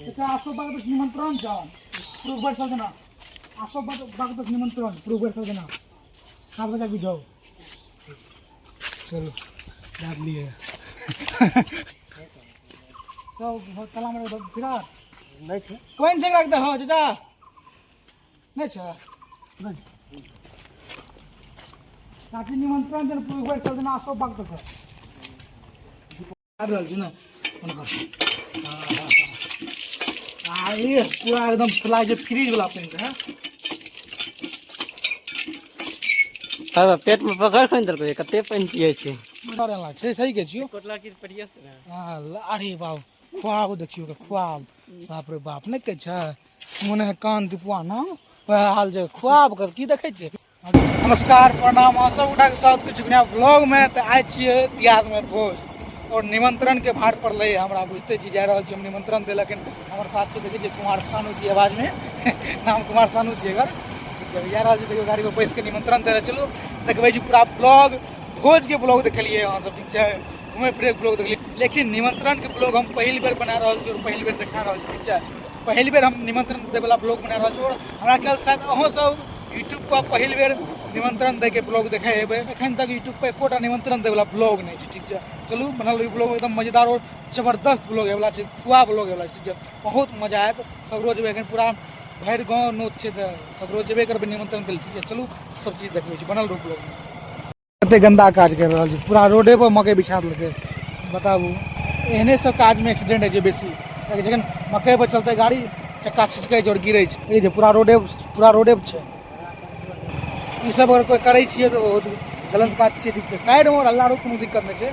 चाचा आसो बाग निमंत्रण छ पुरुख भरि सबजना आसो बाग निमंत्रण पुरुख भरि सबजना 7 बजे भी जाओ। चलो याद लिए सब तला में फिरा नहीं छै। कोन छै रख दे हो चाचा नहीं छै। चाची निमंत्रण जन पुरुख भरि सबजना आसो बाग तक आबि रहल छी ने हुनकर। आ ई पूरा एकदम लागै छै फ्रिज वाला पानि है। बाबा पेट में पकड़ खोनि देलकै, कते पानि पियै छै। छै सही कहै छियौ। कोटला की पटिया से ने। हाँ, अरे बाप खुआब देखियौ के खुआब, बाप रे बाप नहि कहै छै मोने कान दिपुआ ना वएह हाल छै खुआब के की देखै छियै। नमस्कार प्रणाम, अहाँ सब गोटाके स्वागत करै छी नया ब्लॉग में। तऽ आइ छियै दियादमे भोज और निमंत्रण के भार पड़लै हमरा, बुझते छी जा रहल छी हम निमंत्रण देलक। हमर साथ छै देखै छियै कुमार सानू की आवाज में, नाम कुमार सानू छियै एकर। जब जा रहल छी देखियौ गाड़ी पर बैस के निमंत्रण दै लए चलू देखबै छी पूरा ब्लॉग, भोज के ब्लॉग देखलियै अहाँ सब, ठीक छै, घुमै फिरै के ब्लॉग देखलियै, लेकिन निमंत्रण के ब्लॉग हम पहिल बेर बना रहल छी और पहिल बेर देखा रहल छी, ठीक छै। पहिल बेर हम निमंत्रण दैवला ब्लॉग बना रहल छी और हमरा ख्याल शायद अहूँ सब यूट्यूब पर पहिल बेर निमंत्रण दैके ब्लॉग देखे हेबै। एखन तक यूट्यूब पर एकोटा निमंत्रण दैवला ब्लॉग नहि छै, ठीक छै। चलू बनल रही ब्लॉग, एकदम मजेदार और जबरदस्त ब्लॉग होइवला छै, खुआ ब्लॉग होइवला छै, ठीक छै। बहुत मजा आयत। सगरो जेबै, एखन पूरा भरि गाँव नोत छै तऽ सगरो जेबे करबै निमंत्रण दै लए, ठीक छै। चलू सब चीज देखबै छी, बनल रहू ब्लॉग में। कते गंदा काज कर रहल छै, पूरा रोडे पर मकई बिछा देलकै। बताबू एहने सब काज में एक्सीडेंट होइ छै बेसी, कियाकि जखन मकई पर चलतै गाड़ी चक्का छिचकै छै और गिरै छै। ई जे पूरा रोडे पर छै। ई सब अगर कोइ करै छियै तऽ बहुत गलत बात छियै, ठीक छै। साइड में हल्ला कोनो दिक्कत नहि छै।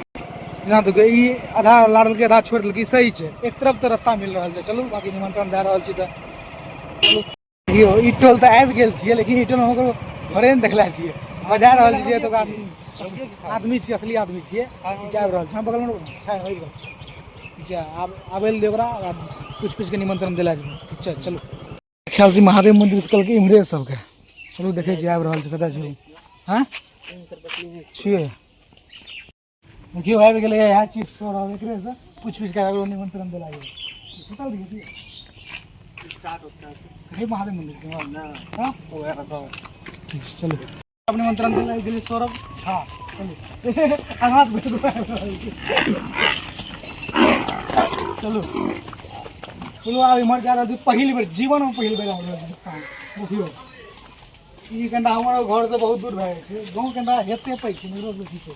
जेना देखियौ ई आधा हल्ला देलकै आधा छोड़ि देलकै, सही छै, एक तरफ तऽ रास्ता मिल रहल छै। चलू बाकी निमंत्रण दए रहल छी तऽ चलू। देखियौ ई टोल तऽ आबि गेल छियै, लेकिन ई टोलमे हम ककरो घरे नहि देखले छियै। बजा रहल छियै एतुका आदमी छियै, असली आदमी छियै, आबि रहल छै। हम बगलमे छै, होइ गेल, ठीक छै। आब आबै लए दियौ ओकरा, ओकरा पूछि पूछि कऽ निमंत्रण देला जेबै, ठीक छै। चलू ख्याल से महादेव मन्दिर से कहलकै इम्हरे सबके। चलू देखै छियै आबि रहल छै कतऽ छै। हँ छियै, देखियौ आबि गेलै इएह चीज सौरभ, एकरे से पूछि पूछि कऽ आबि निमंत्रण देला गेलै। सुतल रहियै की? कहीं महादेव मंदिर से हाँ ठीक छै, चलू अब निमंत्रण देला गेलै सौरभ झा। चलू आवाज भेट चलू चलू आब इम्हर जा रहल छी, पहिल बेर जीवनमे पहिल बेर आबि रहल छी। देखियौ ई कनिटा हमर घरसँ बहुत दूर भए जाइ छै गाँव, कनिटा हेते पैघ छै, नगरो बेसी छै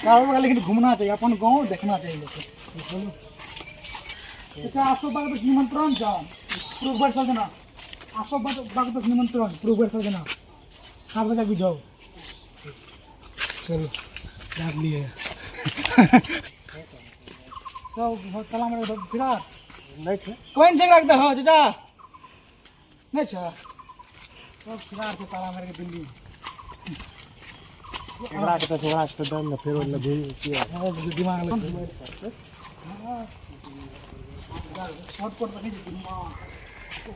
चारू, लेकिन घूमना चाहिए, अपन गाँव देखना चाहिए लोकके। चलू चाचा आसो बाग निमंत्रण छ पुरुख भरि सबजना, आसो बाग निमंत्रण पुरुख भरि सबजना 7 बजे भी जाओ। चलो याद लिए सब तला में फिरा नहीं छै। कोन छै रख दे हो चाचा नहीं छै, सब फिरार छै ताला मारि के दिल्ली। एकरा के तऽ ओकरा के दम ने फेर ओने घुमि के दिमाग लग शॉर्ट कोट देखै छै दिमाग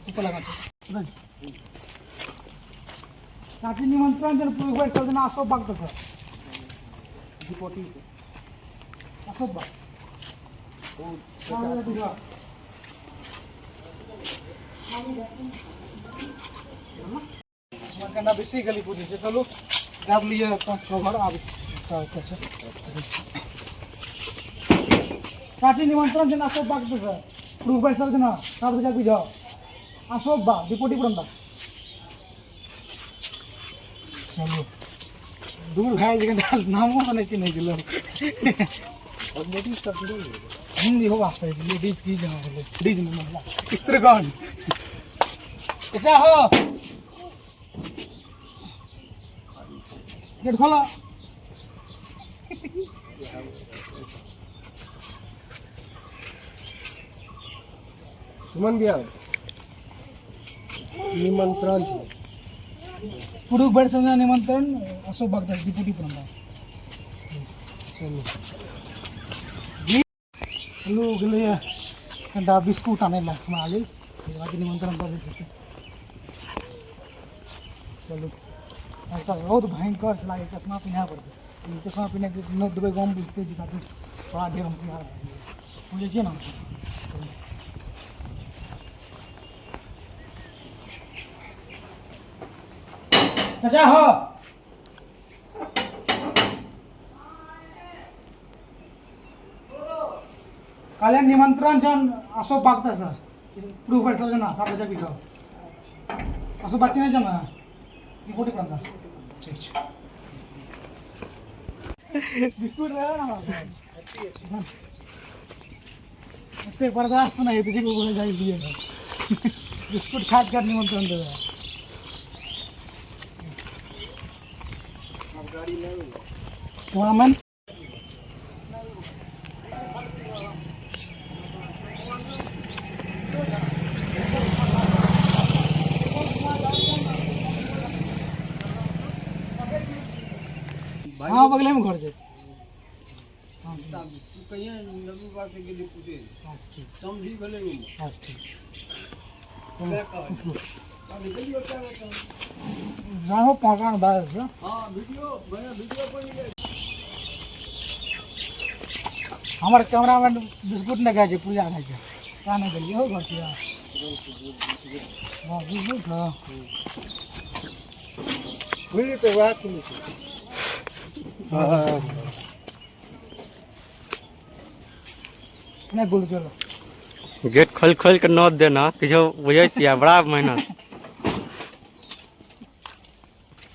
ऊपर लगा छै। चाची निमंत्रण जन पुरुख भरि सबजना अशोक बाग तक डिपोटी अशोक बाग कनिटा बेसी गली बुझै छै। चलू दए देलियै 5-6 घर। आब छै चाची निमंत्रण छै अशोक बाग से पुरुख भरि सबजना 7 बजे भी जाओ अशोक बाग डिपोटी पुरंदा। चलू दूर भए गेल, कनिटा नामो नहि चिन्है छै लोक। लेडीज सब जुड़ल। इहो बात सही छै, लेडीज की जेना भेलै, लेडीज मे महिला स्त्रीगण। चाचा हो गेट खोलो। सुमन भैया निमंत्रण छै पुरुख भरि समझ निमंत्रण अशोक भक्त डिप्टी पुरंदा। चलू चलू गेलैए कनिटा बिस्कुट आनै लए हमरा लेल, बाकी निमंत्रण दऽ दै छै। चलू आजकल बहुत भयंकर लागै, चश्मा पिन्है पड़तै। चश्मा पिन्हैके नहि देबै गाँवमे बुझते छी, ताकि थोड़ा ढेर होशियार भए जेबै, बुझै छियै ने। चाचा हो। काले निमंत्रण छन अशोक बागता प्रूफ सब जना 7 बजे बीजो अशोक बाकी नहीं जना रिपोर्ट करना। ठीक छै, बिस्कुट रहे ना, एते बर्दाश्त नहीं हेतै जे बोले जाइ लिए बिस्कुट खा के निमंत्रण देबै। कैमरामैन हाँ बगले में घर छै। जानो पहुँचा बाद। हमर कैमरामैन बिस्कुट नहि खाइ छै, पूजा खाइ छै। का नहि गेलियै हो घर से? हाँ बिस्कुट खा। बुझली तऽ वएह सुनै छी। हाँ। नहि गोल चलो। गेट खोल खोल के नोत देना, किछो बुझै छियै, बड़ा मेहनत।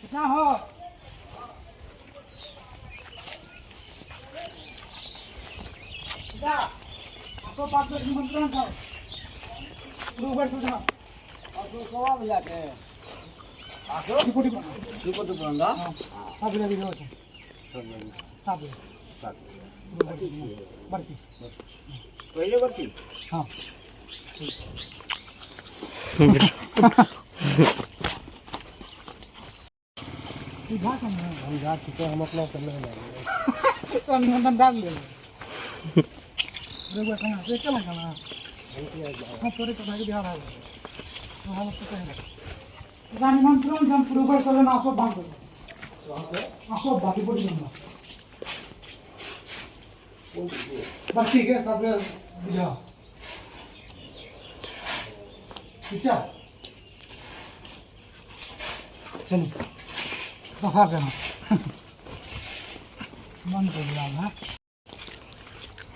कितना हो? जा, आपको बात कर निमंत्रण था। ऊपर से उठा। डिपुटी बना। हाँ, 7 बजे भी छै। 7 बजे। बरती। हाँ। तू जा कहाँ है? हम जा चुके हैं, हम अपना करना है। तोरा निमंत्रण डाल ले। अरे वो कहाँ से चला कहाँ? हाँ तोरे तो भाई बिहार आ गए। तो हम तो कहेंगे। तोरा निमंत्रण हम पूर्व कर लेना आसो भाग दे। आसो बाकी पड़ी जाऊंगा। बस ठीक है, सब बुझाओ। ठीक है, चलो बाहर जाना बंद कर दिया ना।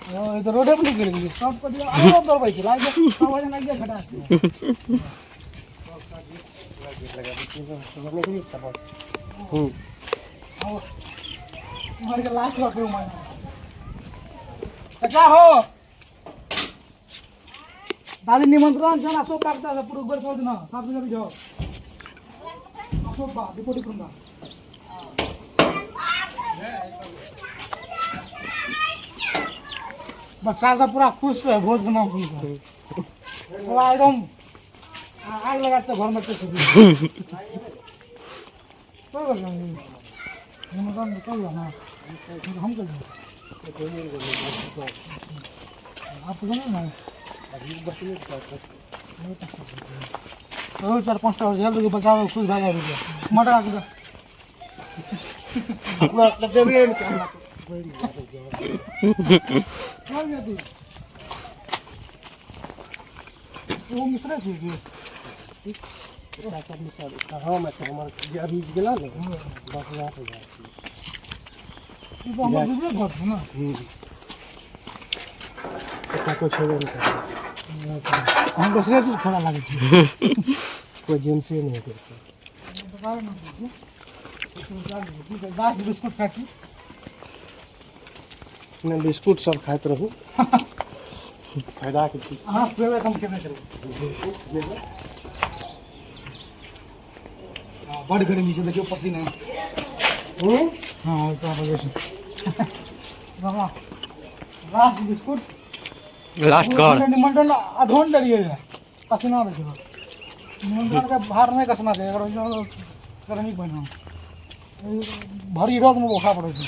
ओ तो रोडे पर निकल गई सब पर दिया। आरो दौड़बै छै लाग सब वजन लाग गया खटा। उमर के लास्ट वक्त उमर चाचा हो दादी निमंत्रण छ ना अशोक कागता पूरा ऊपर छोड़ देना 7 बजे भी जाओ अशोक बा डिपोटी करूंगा। बच्चा सब पूरा खुश है भोज बना पूरा एकदम आग लगाते घर में। तो निमंत्रण निकल ना हम कर आप ना तो 4-5 टा जल्द बच्चा खुश भागा मटर अपना देबै। वो मिश्रा छी की? हाँ मैं तो हमर जे अभी गेला ने बस वहाँ पे जाइ छी। ई तो हमर दूसरे घर छै ना। एतऽ कोइ छेबे नहि करै, हम दोसरे चीज खेला लागै छी। कोइ जेंट्से नहि हेतै। लास्ट बिस्कुट खाइ। नहि बिस्कुट सब खाइत रहू, फायदाके चीज। अहाँ खुएबै तऽ हम खेबे करबै। बड गर्मी छै, देखियौ पसीना। हाँ तो वजह से लास्ट बिस्कुट लास्ट घर निमंत्रण अढोन डरिए है पसीना देखियौ। निमंत्रण के भार नहि कसना छै, गर्मी बना भरी रौद में बोखा पड़ै छै।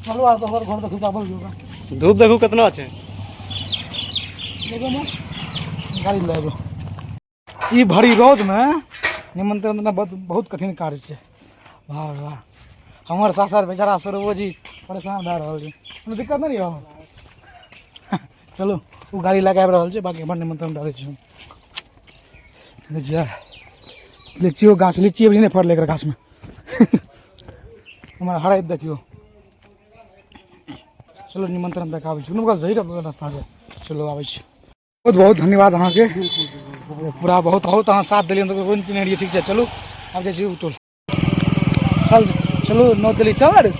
चलू आब दोसर घर देखू, चावल होगा। धूप देखू कितना छै। देखो ना गाड़ी लए जाओ। ई भरी रौद में निमंत्रण देना बहुत बहुत कठिन कार्य छै। वाह वाह, हमर सासर बेचारा सौरभो जी परेशान भए रहल छै। कोनो दिक्कत नहि यौ। चलू ओ गाड़ी लए कऽ आबि रहल छै, बाकी हमर निमंत्रण दऽ दै छी। जय। लीचियो गाछ, लीची अभी नहि फड़लै एकर गाछमे। हमर हराइत देखियौ। चलो निमंत्रण दऽ कऽ आबै छी, बगल सही रास्ता छै। चलो आबै छी। बहुत बहुत धन्यवाद अहाँके, पूरा बहुत बहुत अहाँ साथ देलियै, तऽ कोइ चिन्है रहियै। ठीक छै, चलू आब जाइ छी ओ टोल। चल चलू नौ दिल्ली चल रे।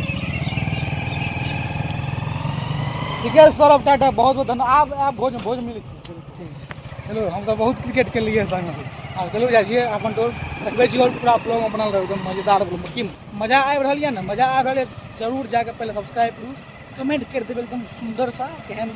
ठीक है सौरभ, टाटा, बहुत बहुत धन्यवाद। आब आब भोज भोज मिलै। ठीक छै, चलू। हमसब बहुत क्रिकेट खेललियै संगमे। आब चलू जाइ छियै अपन टोल, देखबै छी। आओर पूरा ब्लॉग बनल रहू, एकदम मजेदार ब्लॉग। की मजा आबि रहल यऽ ने? मजा आबि रहल यऽ? जरूर जाके पहिले सब्सक्राइब करू, कमेंट करि देबै एकदम सुन्दर सा, केहन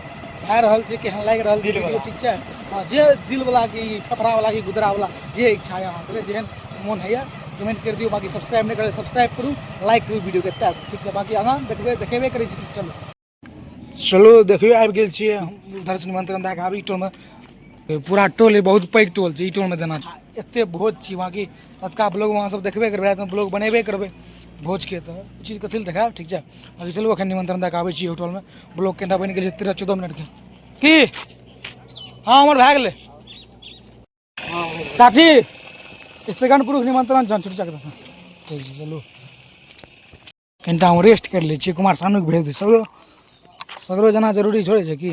भए रहल छै, केहन लागि रहल छै वीडियो। ठीक छै? हँ, जे दिलवला कि फेफड़ावला कि गुदरावला, जे इच्छा यऽ अहाँ सबके, जेहन मोन होइए कमेंट करि दियौ। बाकी सब्सक्राइब नहि करै, सब्सक्राइब करू, लाइक करू वीडियोके तै। ठीक छै, बाकी आगाँ देखबै, देखेबे करै छी। ठीक, चलू चलू। देखियौ, आबि गेल छियै हम उधरसँ निमंत्रण दए कऽ। आब ई टोलमे, पूरा टोल बहुत पैघ टोल छै, ई टोलमे देना एते भोज छी। बाकी रतका ब्लॉग अहाँ सब देखबे करबै, रातिमे ब्लॉग बनेबे करबै भोजके, तऽ ओ चीज कथी लए देखायब। ठीक छै, बाकी चलू, एखन निमंत्रण दए कऽ आबै छी होटलमे। ब्लॉग कनिटा बनि गेल छै 13-14 मिनटके की। हँ, हमर भए गेलै। चाची, स्त्रीगण पुरुष निमंत्रण छनि छोट चाचा। ठीक छै, चलू कनिटा हम रेस्ट करि लै छियै। कुमार सानूके भेज दै। सगरो सगरो जाना जरूरी छोड़ै छै कि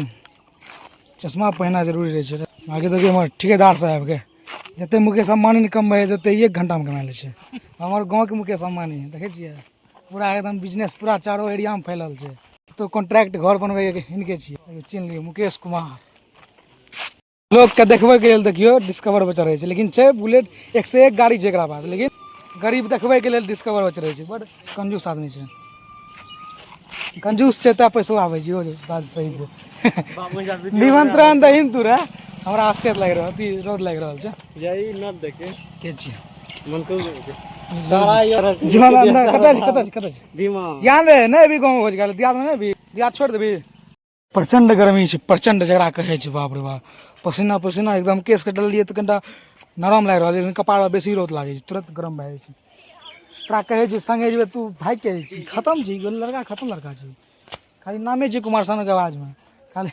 चश्मा पहिना जरूरी रहै छै। बाकी देखियौ, हमर ठेकेदार साहेबके जतेक मुकेश अम्बानी ने कमबै हइ ततेक एक घंटामे कमा लै छै हमर गाँवके मुकेश अम्बानी। देखै छियै, पूरा एकदम बिजनेस पूरा चारो एरियामे फैलल छै। तो कॉन्ट्रैक्ट घर बनबैके हिनके छियै, चिन्ह लियौ, मुकेश कुमार। लोकके देखबैके लेल देखियौ डिस्कवर पर चढ़ै छै, लेकिन छै बुलेट एक से एक गाड़ी छै एकरा पास, लेकिन गरीब देखबैके लेल डिस्कवर पर चढ़ै छै। बड कंजूस आदमी छै, कंजूस छै तऽ पैसो आबै छै। इहो बात सही छै। निमंत्रण दहीन तू रे, हमरा आसकैत लागि रहल, अथी रौद लागि रहल छै। यही न देखे। के छियै? मनकू। जीवन अंदर कतऽ छै, कतऽ छै, कतऽ छै? धीमा। ज्ञान रे, नहि अभी गाँव भोज गेल दियाद नहि अभी दियाद छोड़ि देबी। प्रचण्ड गर्मी छै, प्रचण्ड जकरा कहै छै। बाप रे बाप, पसीना पसीना एकदम। केस कटलियै तऽ कनिटा नरम लागि रहल छै, लेकिन कपार बेसी रौद लागै छै, तुरंत गरम भए जाइ छै। तोरा कहै छै संगे जेबै, तू भागि के जाइ छी। खतम छै ई लड़का, खतम लड़का छै। खाली नामे छै कुमार सानूके आवाजमे, खाली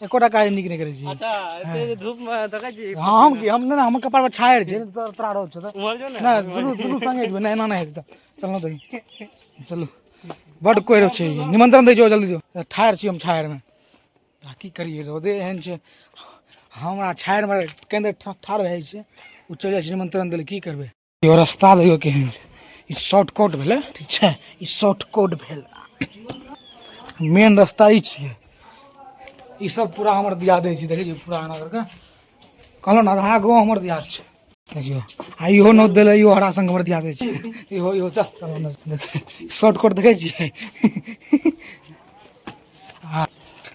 एकोटा काज नीक नहि करै छै। अच्छा, एते जे धूप में देखै छी। हँ, हम की, हम नहि ने, हमर कपार पर छायर छै, तोरा रौद छै तऽ उम्हर जो ने। नहि, दुनू दुनू संगे जेबै। नहि, एना नहि हेतै। चल ने दही, चलू। बड्ड कोइ छै, निमंत्रण दै छियौ, जल्दी जो। ठाढ़ छी हम छायरमे, आ की करियै, रौदे एहन छै। हमरा छायरमे कनि देर ठाढ़ भए जाइ छै, ओ चलि जाइ छै निमंत्रण दै लए। की करबै? यो रस्ता देखियौ केहन छै। ई शॉर्टकट भेलै, ठीक छै, ई शॉर्टकट भेल, मेन रस्ता ई छियै। ई सब पूरा हमर दियादे छै। देखै छियै, पूरा एना करिके कहलहुँ ने, आधा गाँव हमर दियाद छै। देखियौ, आ इहो नोत देलै, इहो हरा संग हमर दियादे छै। इहो इहो चल चल, शॉर्टकट देखै छियै। आ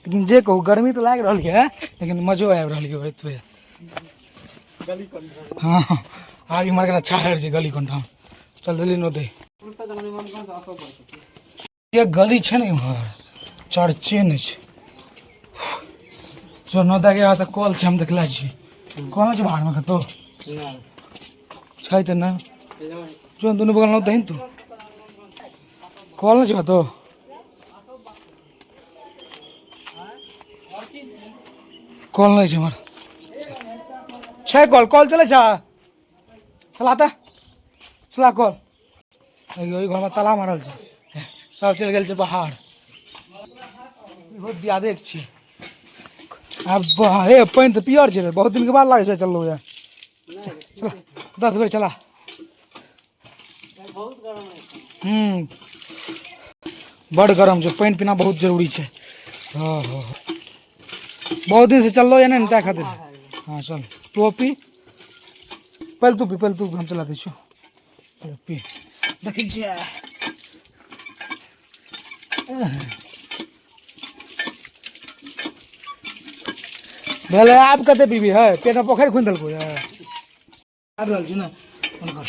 लेकिन जे कहू, गर्मी तऽ लागि रहल यऽ, लेकिन मजो आबि रहल यऽ एतबे। हँ, आब इम्हर कनि छाहरि छै गली कनिटा। चल जल्दी नोते। ये गली छै ने इम्हर, चर्चे नहि छै। जो नोता के तऽ कल छै, हम देखले छी। कल छै बाहरमे कतौ छै तऽ नहि। जो दुनू बगल नोत दही तू। कल नहि छै कतौ? कल नहि छै इम्हर? छै कल, कल चलै छै। चला तऽ, चला कल। देखियौ, ओहि घरमे ताला मारल छै, सब चलि गेल छै बाहर। इहो दियादे के छियै। आब हे, पानि तऽ पियर छै रे, बहुत दिनके बाद लागै छै चललहुँ यऽ। चल, 10 बेर चला। बड गरम छै, पानि पीना बहुत जरूरी छै। हँ हँ हँ, बहुत दिन से चललो यऽ ने, ताहि खातिर। हँ, चल तू पी पहिले, तू पी पहिले तू, हम चला दै छियौ। चलो, पी। देखै छियै। भेलै, आब कते पीबी है? पेटमे पोखरि खुनि देलकौ यऽ। आबि रहल छी ने हुनकर।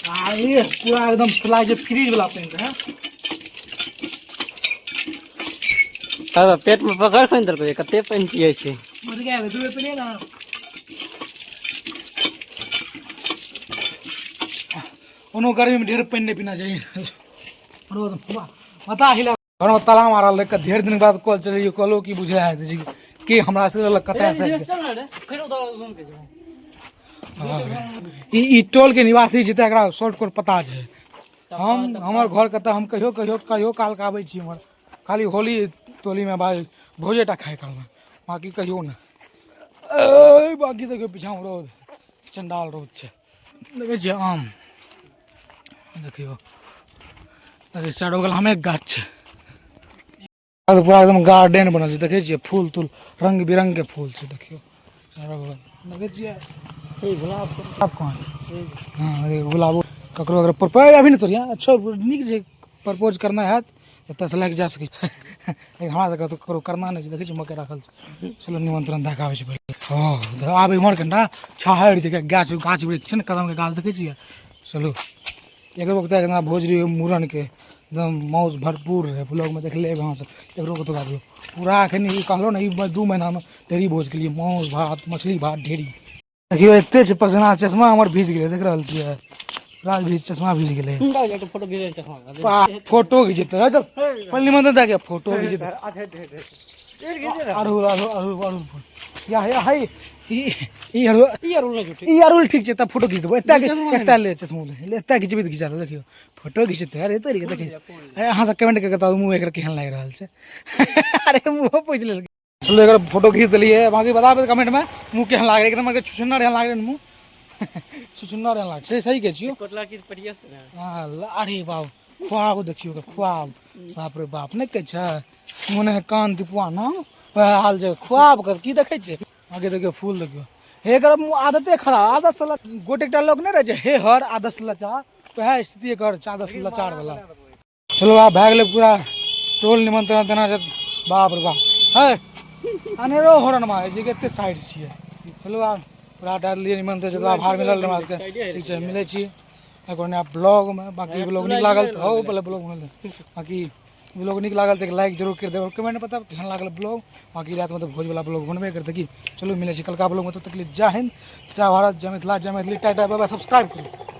आ ई पूरा एकदम लागै छै फ्रिज वाला पानि रहै। तब पेट में पकड़ खोनि देलकै, कते पानि पियै छी। बुझि गेल, दू बेर पिलियै ने। कोनो गर्मीमे ढेर पानि नहि पीना चाही। रोज पता हिला घरमे ताला मारल रहे। ढेर दिन बाद कॉल चलियो, कहलो कि बुझले है जे के हमरा से कतऽ से। चल ने रे, फेर उधर घूम के जेबै। ई ई टोल के निवासी छै तऽ एकरा शॉर्टकट पता छै। हम हमर घर कतऽ, हम कहियो कहियो कहियो काल के आबै छी इम्हर, खाली होली तोलीमे भाइ भोजे टा खाय कालमे, बाँकी कहियो नहि। बाँकी देखियौ पीछाँमे रौद, चण्डाल रौद छै। देखै छियै आम, देखियौ देखियौ चारू बगल आमेके गाछ छै, पूरा एकदम गार्डन बनल छै। देखै छियै फूल तूल, रंग बिरंग के फूल छै। देखियौ चारू बगल देखै छियै गुलाब। गुलाब कहाँ छै? हँ, गुलाबो ककरो अगर प्रपोज अभी नहि तोड़िया। अच्छा, नीक छै, प्रपोज करना हैत एतऽसँ लए कऽ जा सकै छै, लेकिन हमरा सबके तऽ ककरो करना नहि छै। देखै छियै मकइ राखल छै। चलू निमंत्रण दए कऽ आबै छै पहिले। हँ, आब इम्हर कनिटा छाहरि छै, गाछ गाछ वृक्ष छै ने, कदमके गाछ देखै छियै। चलू एकरो कतऽ केना भोज रहै मूड़नके, एकदम मौज भरपूर रहै। ब्लॉगमे देखले हेबै अहाँ सब एकरो कतुका ब्लॉग पूरा। एखन ई कहलहुँ ने, ई 2 महीनामे ढेरी भोज केलियै, मासु भात मछली भात ढेरी। देखियौ एते छै पसीना, चश्मा हमर भीज गेलै, देख रहल छियै, पूरा भीज, चश्मा भीज गेलै। फोटो घिचै चश्मा। फोटो घिचेतै, चल पहिले निमंत्रण दए के फोटो घिचेतै। अड़हुल, अड़हुल, अड़हुल, अड़हुल फूल या या है ई ई अड़हुल। ई अड़हुल नहि झूठी। ई अड़हुल ठीक छै, तब फोटो घिच देबो। एते एते ले चश्मा ले, एते घिचबै तऽ घिचा देबो। देखियौ फोटो घिचेतै। अरे तोरी के देखियौ, अहाँ सब कमेंट करके बताउ मुँह एकर केहन लागि रहल छै। अरे मुँहो पूछि लेलकै। चलू एकर फोटो घीच देलियै, बाकी बताबे कमेंट में मुँह केहन लागै। एकदम छुछुन्नर एहन लागै, मुँह छुछुन्नर एहन लागै छै। सही कहै छियौ। कोटला की पटिया से ने। हाँ, अरे बाप, ख्वाब देखियौ के ख्वाब, बाप रे बाप, नहि कहै छै मोने कान दिपुआ ना वएह हाल छै। ख्वाब के की देखै छै? आगे देखियौ फूल, देखियौ हे, एकर आदते खराब, आदत से गोट एकटा लोक नहि रहै छै, हे हर आदत से लाचार, वएह स्थिति एकर छै, आदत से लाचार वाला। चलो आब भए गेलै पूरा टोल निमंत्रण देना छै। बाप रे बाप, है अनेरो हॉर्न मारै छै, कते साइड छियै। चलू आब पूरा दए देलियै निमंत्रण, जतबा भार मिलल हमरा सबके। ठीक छै, मिलै छी एगो नया ब्लॉगमे। बाकी ब्लॉग नीक लागल तऽ हौ पहिले ब्लॉग मिल, बाकी ब्लॉग नीक लागल तऽ लाइक जरूर करि देबै, कमेंट बताब केहन लागल ब्लॉग। बाकी रातिमे तऽ भोजवला ब्लॉग बनबे करतै की। चलू मिलै छी कलका ब्लॉगमे, तब तक के लिए जय हिंद, जय भारत, जय मिथिला, जय मैथिली। टाटा, बाय बाय, सब्सक्राइब करू।